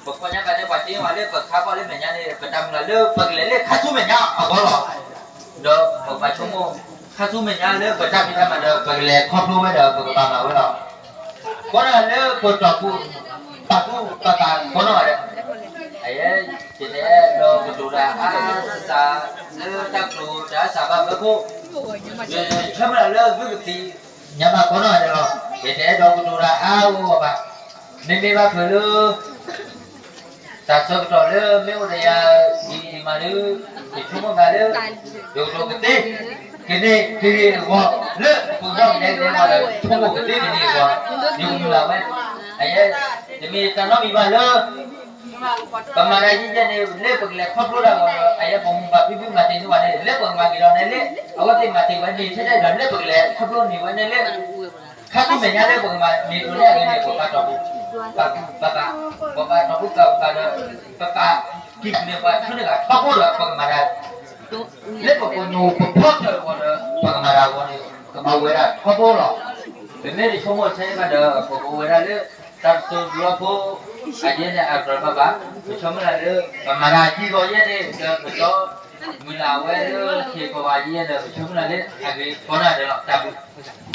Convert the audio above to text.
ပခီညါဘၣ်န့ၣ် ပှၤတ့ဝဲလၢပခါခီလၢမဲာ်ညါန့ၣ် ပတၢ်မုၢ်လၢ်လၢပကလဲၤလၢခါဆူမဲာ်ညါအဂီၢ်လီၤ. ဒီးပကဘၣ်ဆိကမိၣ် ခါဆူမဲာ်ညါလၢပတၢ်ဖံးတၢ်မၤဒီး ပကလဲၤခီဖျိဝဲဒီးပကဘၣ်မၤဝဲလီၤ. ကိးနီၢ်ဂၤလၢပတီၢ်ပူၤ ပာ်သူၣ်ပာ်သးကိးနီၢ်ဂၤဒဲး, ယတအဲၣ်ဒိးကတိၤတၢ်အါစး လၢတၢ်ကတိၤတၢ်အါစးဘၣ်ဖဲခိၣ်, ယဆၢမုၢ်လၢ်လၢသုကသ့ၣ်ညါဘၣ်ကိးနီၢ်ဂၤဒဲးလီၤ. ယတအဲၣ်ဒိးကတိၤတၢ်အါဂီၢ်ဘၣ်. မ့မ့ၢ်ဘၣ်ဖဲလၢ တၢ်ဆၢကတီၢ်လၢမ့ၢ်အိၣ်ဒီးယၤအံၤမးဒီး ယဆိကမိၣ်ဘၣ်လၢ ယကတိၤကသ့ ကန့ၢ်က့ၤအဂီၢ် လၢပဂီၢ်ကဒဲကဒဲဝဲဒီး ဆိကမိၣ်ကသ့ကန့ၢ်အဂီၢ် ယကမုၢ်လၢ်ဝဲ, အယဲ တမ့ၢ်တၢ်နီတမံၤဘၣ်လၢ ပမၤတၢ်ယံာ်ယဲၢ်န့ၣ် လၢပကလဲၤခီဖျိတၢ်ဂီၤဒီး အယဲပမိၢ်ပၢ်ဖံဖုမၤတ့ၢ်န့ၢ်ဝဲန့ၣ် လၢပကမၤက့ၤဒီးန့ၣ်လၢ အဝဲသ့ၣ်မၤတ့ၢ်ဝဲန့ၣ်ထဲတၢ်ဒီး လၢပကလဲၤခီဖျိန့ၢ်ဝဲန့ၣ်လၢ ခါဆူမဲာ်ညါလၢပကမၤန့ၢ်ဒိးန့ၢ်အဂ့ၢ်န့ၣ် ပပာ်တီၢ်ပူၤ ပာ်သူၣ်ပာ်သး ပပာ်တီၢ်ပူၤကပာ်ဒီး ပပာ်ကံၢ်ပူၤန့ၣ် ပှၤဆူန့ၢ်ဂၤထီဘိဒီး ပကမၤတၢ် လၢပကညိပဖီၣ်ထၢၣ်အဂီၢ်ဒီး ပကမၤတၢ်အဂီၢ်န့ၣ် ကမၤဝဲဒၣ်ထီဘိလီၤ. ပမ့ၢ်တဆိကမိၣ်ဆၢန့ၣ်ဘၣ်ဒီး ပကအိၣ်ဝဲဒၣ်လၢ တၢ်ပစိၤတဘျီဖိ အယဲၢ်န့ၣ်အကြၢးဘၣ်ဘၣ်. ပဆၢမုၢ်လၢ်လၢ ပမၤတၢ်ယံာ်ဂီၤယဲၢ်န့ၣ် ဒီးပကမုၢ်လၢ်ဝဲလၢ ထံကီၢ်ဘၣ်ယဲၢ်ဒီး ပဆၢမုၢ်လၢ်လၢအဂ့ၤကိးနီၢ်ဂၤဒဲးလီၤ. တၢ်ဘျုး